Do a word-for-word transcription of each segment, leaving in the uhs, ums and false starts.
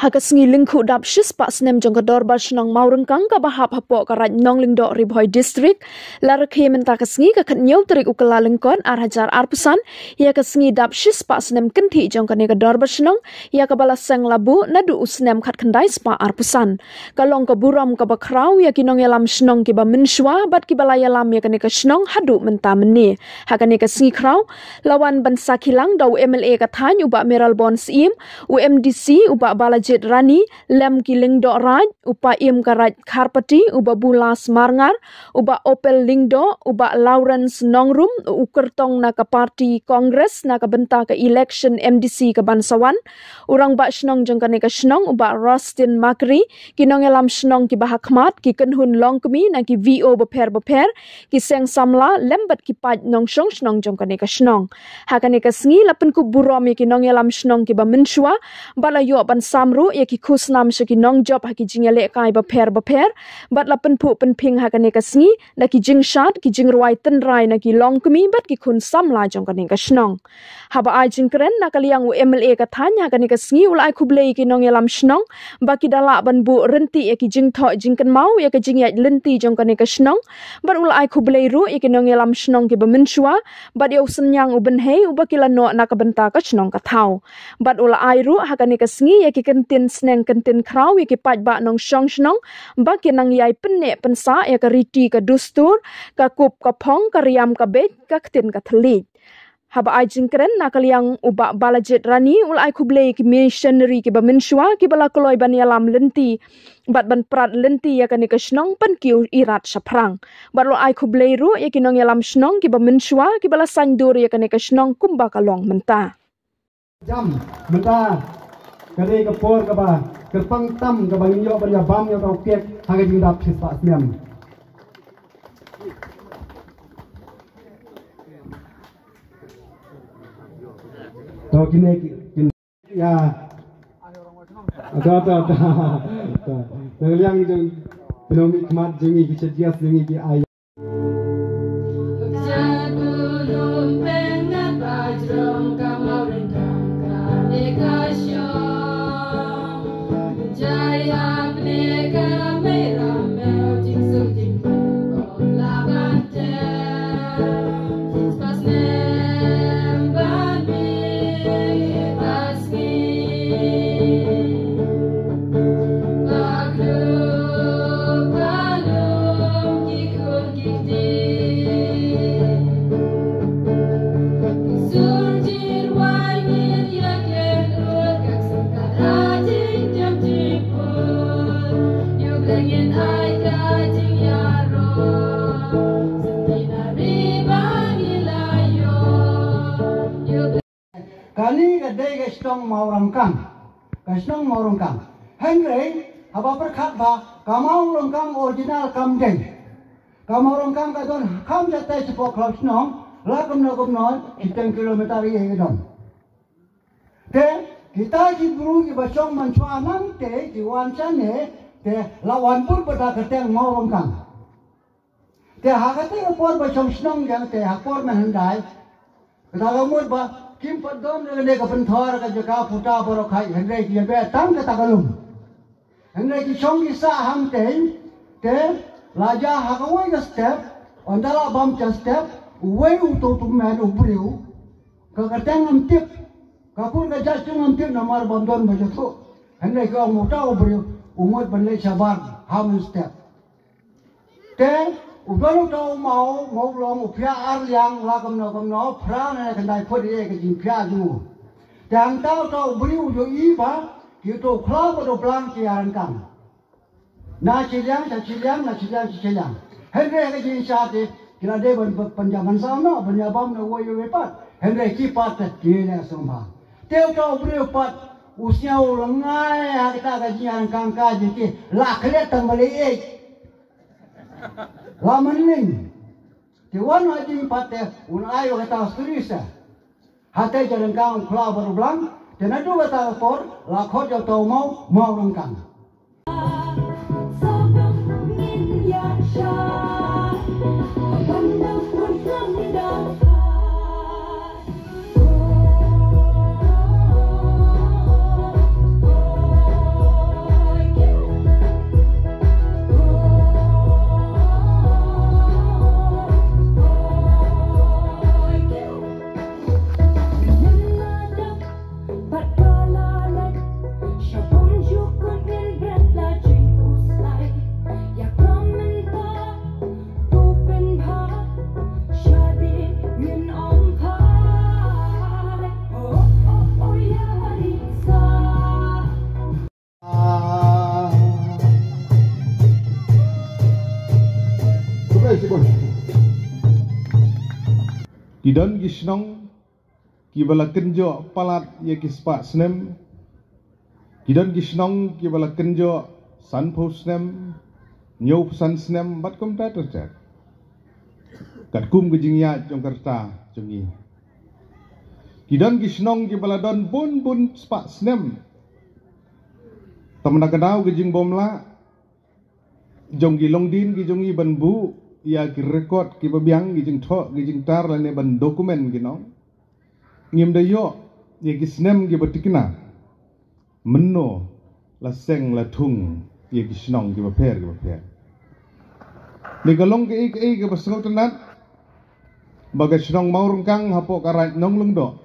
Ha ka sngi lyngkhuh dap shispah snem jong ka Dorbar Shnong Mawryngkang kaba hap hapoh ka Raid Nonglingdoh, Ri Bhoi District, la rakhe mynta ka sngi ka khathynñiew tarik u Kyllalyngkot ar hajar arphew san ïa ka sngi dap shispah snem kynthih jong kane ka Dorbar Shnong, ïa kaba la seng la buh naduh u snem khatkhyndai spah arphew san. Ka long ka burom kaba khraw ïa ki nongïalam shnong kiba mynshuwa bad kiba la ïalam ïa kane ka shnong haduh mynta mynne. Ha kane ka sngi khraw la wan ban sakhi lang da u M L A ka thaiñ u Bah Mayralborn Syiem, u M D C u Bah Balajied Rani, lem ki lyngdoh raid, u Paiem ka Raid Kharpati u Bah Bulas Marngar, u Bah Opel Lyngdoh, u Bah Lawrence Nongrum, u kyrtong na ka party Congress na ka bynta ka election M D C ka ban sa wan, u Rangbah Shnong jong kane ka shnong u Bah Rustin Makri, ki nongïalam shnong kiba ha khmat, ki kynhun longkmie na ki V O bapher bapher, ki seng samla lem bad ki paid nongshong shnong jong kane ka shnong. Ha kane ka sngi la pynkup burom ïa ki nongïalam shnong kiba mynshuwa bad la ïoh ban sam ruh ïa ki khusnam sha ki nongjop ha ki jingïalehkai bapher bapher bad la pynphuh pynphieng ha kane ka sngi da ki jingshad, ki jingrwai tynrai na ki longkmie bad ki khun samla jong kane ka shnong. Haba ai jingkren na ka liang u M L A ka thaiñ ha kane ka sngi u la ai khublei ïa ki nongïalam shnong ba ki da lah ban buh ryntih ïa ki jingthoh jingkynmaw ïa ka jingïaid lynti jong kane ka shnong bad u la ai khublei ruh ïa ki nongïalam shnong kiba mynshuwa bad ïa u synñiang u bynhei uba ki la noh na ka bynta ka shnong ka thaw. Bad u la ai ruh ha kane ka sngi ïa ki kyntien sneng kyntien khraw ïa ki paidbah nongshong shnong ba ki nang ïai pynneh pynsah ïa ka riti ka dustur, ka kup ka phong, ka riam ka beit, ka ktien ka thylliej. Haba ai jingkren na ka liang u Bah Balajied Rani u la ai khublei ïa ki missionary kiba mynshuwa kiba la kloi ban ïalam lynti bad ban prat lynti ïa kane ka shnong pynkiew irat shaphrang. Bad u la ai khublei ruh ïa ki nongïalam shnong kiba mynshuwa kiba la saiñdur ïa kane ka shnong kumba ka long mynta. Jam mynta ka dei ka por kaba kyrpang tam kaba ngin ïoh ban ïa bam ïa u tau kek ha ka jingdap shispah snem. To kine ki, kin, ya. To, to, to, to. Nang liang jong pynong mi khmat jong ngi ki chadias jong ngi ki ai. Kane ka dei ka shnong Mawryngkang. Ka shnong Mawryngkang. Hynrei haba pyrkhat ba ka Mawryngkang original kam dei. Ka Mawryngkang ka don kham shatei shapoh khlaw shnong, la kumno kumno, shiteng kilometer ïa ka don. Te kita ki bru kiba shong mynshuwa nangta ki wan shane, te la wan bud bad ka kyrteng Mawryngkang. Te ha kata ka por ba shong shnong jong te ha por mynhyndai. Kata ka mut ba kim pat don re ne ka pynthor ka jaka puta baroh khai, hynrei ki ïa beh tang kata ka lum. Hynrei ki shong ki sah hangtei, te la jia ha kawei ka step, ynda la bam sha step, uwei uto u tymmen u briew, ka kyrteng ngam tip, ka kur ka jait jong ngam tip namar bym don ba jathuh. Hynrei ki ong uta u briew u mut ban leit shabar ha mynstep. Te u don uta u maw, maw long u phiah ar liang la kumno kumno, phra ne khyndai phut ïa ka jingphiah jong u. Te hangta uta u briew u ïohi ba ki uto u khlaw bad u blang ki ïaryngkang. Na shiliang sha shiliang, na shiliang sha shiliang. Hynrei ha ka jingshisha te ki la dei ban, ban, ban ïa ban saw noh, ban ïa bam noh uwei uwei pat. Hynrei ki pat te ki leh sngewbha. Te uta u briew pat u sngew lyngngai ha kata ka jingïaryngkang ka jong ki, la klet tang ba la ïeit. La mynlyn. Te wan ha jingpat te un ai ïa kata ka suri sa. Hata ïa ryngkang u khlaw bad u blang, te naduh kata ka por la khot ïa uta u maw, Mawryngkang. Ki don ki shnong kiba la kynjoh palat ïa ki spah snem. Ki don ki shnong kiba la kynjoh sanphew snem, hynñiewphew san snem, bad kumta ter ter, katkum ka jingïaid jong ka rta jong ngi. Ki don ki shnong kiba la don bun bun spah snem. Te mynta ka daw ka jingbymlah jong ki longdien ki jong ngi ban buh ïa ki record kiba biang, ki jingthoh, ki jingtar, lane ban document ki nong. Ngim da ïoh ïa ki snem kiba tikna mynno la seng la thung ïa ki shnong kiba pher kiba pher. Ni ka long kaei kaei kaba sngewtynnat ba ka shnong Mawryngkang hapoh ka Raid Nonglyngdoh,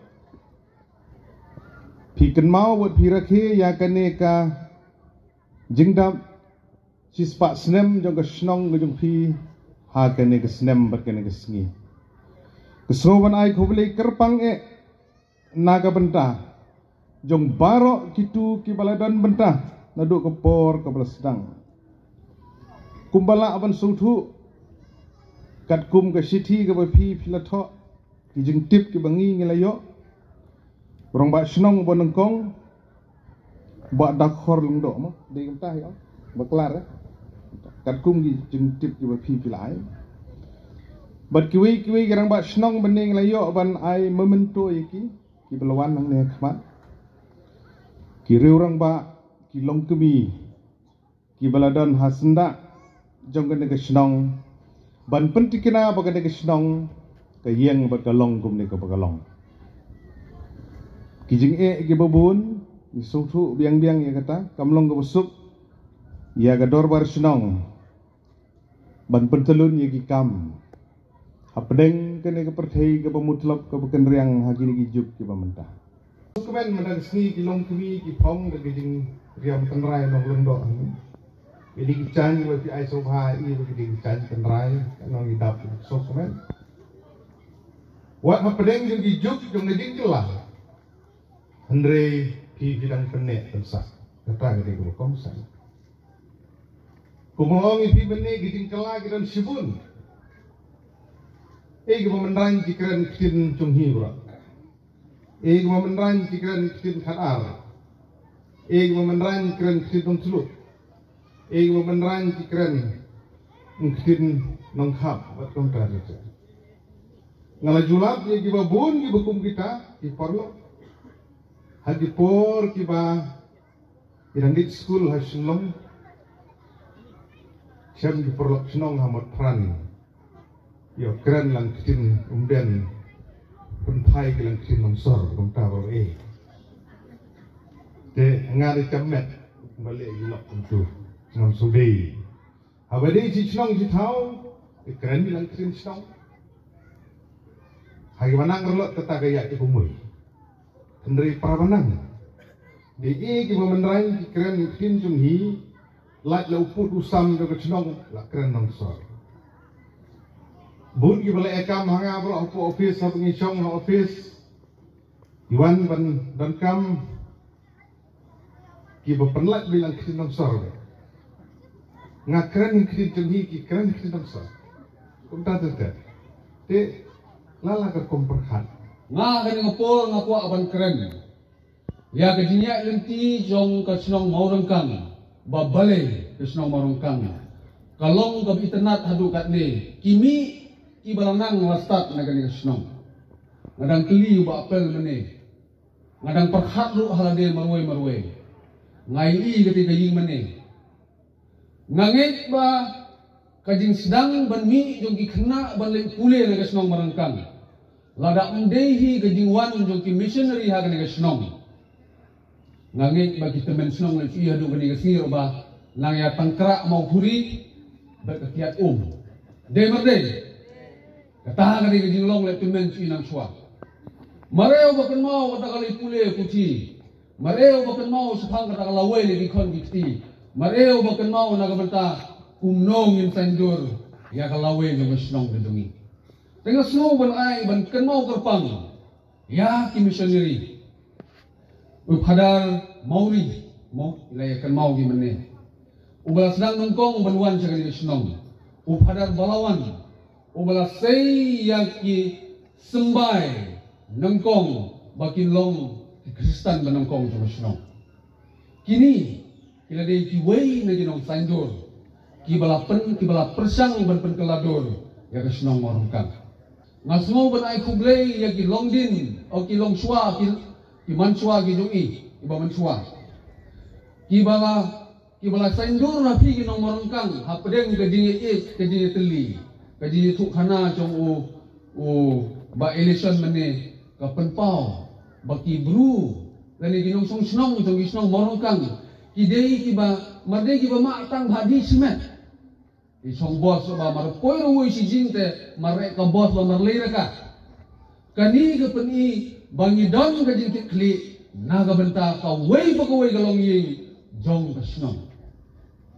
phi kynmaw wat phi rakhe ïa kane ka jingdap shispah snem jong ka shnong ka jong phi ha kane ka snem bad kane ka sngi. Ka sngew ban ai khublei kyrpang eh na ka bynta jong baroh kito kiba la don bynta naduh ka por kaba la sdang. Kumba lah ban sngewthuh katkum ka shithi kaba phi phi la thoh, ki jingtip kiba ngi ngi la ïoh, u rangbah shnong ba nyngkong, Bah Dakhor Lyngdoh, mo dei kumta hi, ong ba klar eh. Katkum ki jingtip kiba phi phi la ai, bad kiwei kiwei ki rangbah shnong ba ngi la ïoh ban ai memento ïa ki kiba la wan hangne ha khmat, ki riew rangbah, ki longkmie kiba la don ha syndah jong kane ka shnong ban pyntikna ba kane ka shnong ka ïeng bad ka long kumne kaba ka long. Ki jingeh kiba bun ngi sngewthuh biang biang ïa kata, kam long kaba suk ïa ka dorbar shnong ban pyntyllun ïa ki kam hapdeng kane ka pyrthei kaba mutlop kaba kynriang ha kine ki juk kiba mynta. Sngewkmen mynta ka sngi ki longkmie ki phong da ka jingriam tynrai Nonglyngdoh. Ïa ki jaiñ ba phi ai sngewbha ïa ki jaiñ tynrai ka nong i dap. Sngewkmen wat hapdeng jong ki juk jong ka jingkylla, hynrei phi phi dang pynneh pynsah. Kata ka dei kaba kongsan. Kumba ong ïa phi mynne ki jingkylla ki don shibun. Ei kiba mynrang ki kren ktien Jong hi bro. Ei kiba mynrang ki kren ktien Khadar. Ei kiba mynrang ki kren ktien Nongthluk. Ei kiba mynrang ki kren ktien Nongkhap bad kumta ter ter. Nga la ju lap ïa kiba bun kiba kum kita ki paralok ha ki por kiba ki dang dei skul ha Shillong. Shem ki paralok shnong ha Motphran ïoh kren lang ktien Umden, pynphai ki lang ktien Longsor kumta ba eh. Te nga dei ka met ba leh ïa lok kumtu ngam sngewdei. Haba dei shi shnong shi thaw, i kren i lang ktien shnong. Ha kiba nang rlot kata ka ïaid i kumui. Hynrei para ba nang, dei i kiba mynrang ki kren i ktien Jong hi. Lait la u pud u sam jong ka shnong la kren Nongsor. Bun kiba la ïa kam ha nga bro, hapoh office, haba ngi shong ha office, i wan ban donkam, kiba pynlait beit lang ktien Nongsor. Nga kren ktien Jong hi, ki kren ktien Nongsor. Kumta ter ter. Te lada ka kum pyrkhat, nga kane ka por nga kwah ban kren ïa ka jingïaid lynti jong ka shnong Mawryngkang, ba balei ka shnong Mawryngkang ka long kaba itynnad haduh katne. Ki mih kiba la nang la stad na kane ka shnong. Nga dang kylli u Bah Appel mynne. Nga dang pyrkhat ruh ha lade marwei marwei. Nga ïohi kata ka ïing mynne. Nga ngeit ba ka jingsdang ban mih jong ki khynnah ban leit pule na ka shnong Mawryngkang, lada ym dei hi ka jingwan jong ki missionary ha kane ka shnong, nga ngeit ba ki tymmen shnong leit shuh ïa haduh kane ka sngi ruh ba nang ïa tang krah maw khuri bad ka kiad um. Dei mar dei? Kata ka dei ka jinglong leh tymmen shuh nang shuwa. Mareh uba kynmaw kata ka leit pule puthi. Mareh uba kynmaw shaphang kata ka lawei leh ki khon ki kti. Mareh uba kynmaw na ka bynta kumno ngin saiñdur ïa ka lawei jong ka shnong ka jong ngi. Te nga sngew ban ai ban kynmaw kyrpang ïa ki missionary. U Phadar Mawri, mo, i la ïa kynmaw ki mynne, uba la sdang nyngkong ban wan sha kane ka shnong. U Phadar Balawan, uba la sei ïa ki symbai nyngkong ba kin long ki Khristan ba nyngkong jong ka shnong. Kine ki la dei kiwei na ki nongsaindur kiba la pyn, kiba la pyrshang ban pynkylla dur ïa ka shnong Mawryngkang. Nga sngew ban ai khublei ïa ki longdien, o ki longshuwa, ki, ki manshuwa ki jong i, kiba manshuwa, kiba la, kiba la saindur ha phi ki nong Mawryngkang hapdeng ka jingïeit, ka jingïatylli, ka jingïathuhkhana jong u, u Bah Election mynne, ka pynpaw ba ki bru lane ki nongshong shnong jong ki shnong Mawryngkang ki dei kiba, mar dei kiba mah tang bha di shimet. Ki shong bos ba mar poi ruh wei shi jing te mar rek ka bos ba mar lei raka. Kane ka pyni ba ngi don ka jingkitkhlieh na ka bynta kawei pa kawei ka longïing jong ka shnong.